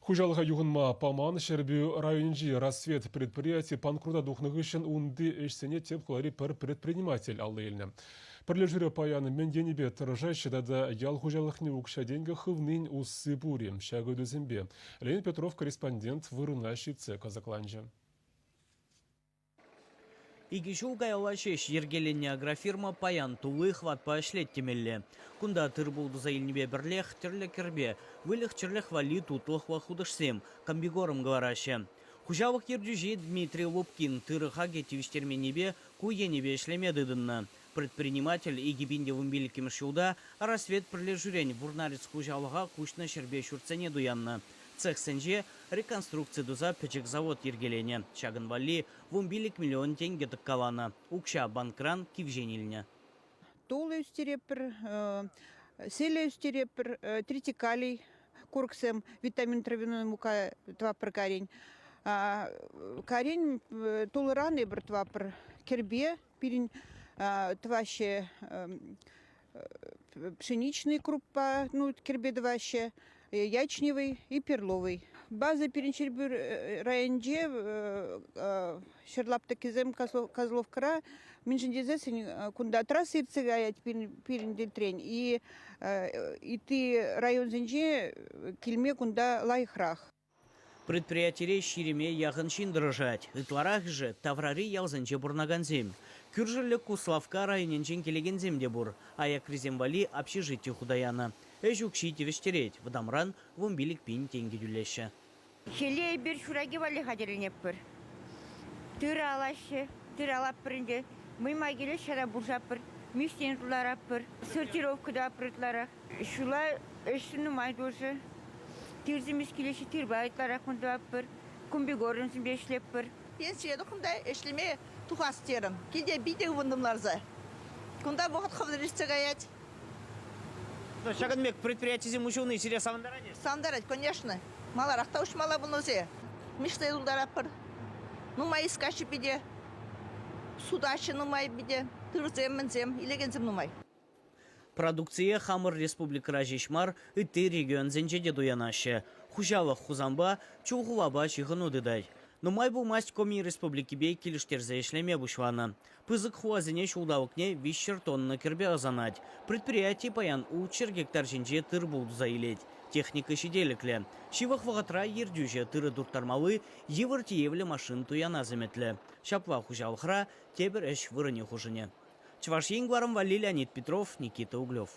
Хуҫалӑха юхӑнма паман Ҫӗрпӳ районӗнчи «Рассвет» предприяти панкрута тухнӑ хыҫҫӑн унти ӗҫсене тӗп хулари пӗр предприниматель алла илнӗ. Пӗрлешӳре паян мӗн енӗпе тӑрӑшаҫҫӗ тата ял хуҫалӑхне укҫа-тенкӗ хывнин усси пур-и? Ҫак ыйтусемпе Леонид Петров корреспондент вырӑна ҫитсе кӑсӑкланчӗ. Икӗ ҫул каялла ҫеҫ йӗркеленнӗ агрофирма паян тулли хӑватпа ӗҫлет темелле. Кунта тыр-пул туса илнипе пӗрлех тӗрлӗ кӗрпе, выльӑх-чӗрлӗх валли тутлӑхлӑ хутӑшсем, комбикорм кӑлараҫҫӗ. Хуҫалӑх ертӳҫи Дмитрий Лупкин тырӑ хакӗ тивӗҫтерменнипе ку енӗпе ӗҫлеме тытӑннӑ. Предприниматель 2015 ҫулта «Рассвет» пӗрлешӳрен Вурнарец хуҫалӑха куҫнӑ ҫӗрпе ҫуртсене туяннӑ. Цехсенче реконструкци туса пӗчӗк завод йӗркеленӗ. Ҫакӑн валли 15 миллион тенкӗ тӑккаланӑ. Укҫа банкран кивҫен илнӗ. Тулӑ ӳстеретпӗр, селе ӳстеретпӗр, тритикалий курӑксем, витамин травяной мука тӑватпӑр карин. Карин тулӑран эпир тӑватпӑр. Кӗрпе пирӗн тӑваҫҫӗ пшеничный круппа, ну, кӗрпе тӑваҫҫӗ, ячневый и перловый. База пирӗн Ҫӗрпӳ районӗнче ҫӗр лаптӑкӗсем Козловкӑра. Мӗншӗн тесессӗн кунта трасса иртсе каять пирӗн тӗлтрен. И ытти районсенче килме кунта лайӑхрах. Предприятире ҫирӗме яхӑн ҫын тӑрӑшать. Ытларахӑшӗ таврари ялсенче пурӑнакансем. Кӳршӗллӗ Куславкка районӗнчен килекенсем те пур. Аякрисем валли общежити хута янӑ. Ӗҫ укҫи тивӗҫтерет, вӑтамран 15 000 тенкӗ тӳлеҫҫӗ. Хӗле эпир ҫураки валли хатӗрленетпӗр. Тырӑ алаҫҫӗ, тырӑ алатпӑр ӗнтӗ. Мӑйма килет, ҫара пушатпӑр, миҫтен тултаратпӑр, сортировка тӑватпӑр ытларах. Ҫула ӗҫ нумай тусӗ. Тирсемес килеҫҫӗ, тирпа ытларах тӑватпӑр, комбикормсемпе ӗҫлетпӗр. Пенсие тухрӑм та ӗҫлеме тухас терӗм. Килте питӗ ывӑнтӑм ларса. Кунта вӑхӑт хӑвӑрт иртсе каять. Ҫакӑн пек предприятисем уҫӑлни сире савӑнтарать-и? Савӑнтарать, конечно. Маларах та уҫмалла пулнӑ Миҫсе тултаратпӑр. Нумай искаҫҫӗ питӗ. Сутаҫҫӗ нумай питӗ. Тырӑсем, мӗнсем, илекенсем нумай. Продукцие хамӑр республикӑра ҫеҫ мар, ытти регионсенче те туянаҫҫӗ. Хуҫалӑх Хусанпа, Чулхулапа ҫыхӑну тытать. Нумай пулмасть Коми Республикипе килӗштерсе ӗҫлеме пуҫланӑ. Пысӑк хуласене ҫулталӑкне 300 тонна кӗрпе ӑсанать. Предприяти паян 600 гектар ҫинче тыр-пул туса илет. Техника ҫителӗклӗ. Ҫывӑх вӑхӑтра ертӳҫӗ тырӑ турттармалли йывӑр тиевлӗ машин туянас ӗмӗтлӗ. Ҫапла хуҫалӑхра тепӗр ӗҫ вырӑнӗ хушӑнӗ. Чӑваш Ен кӑларӑм валли Леонид Петров, Никита Углев.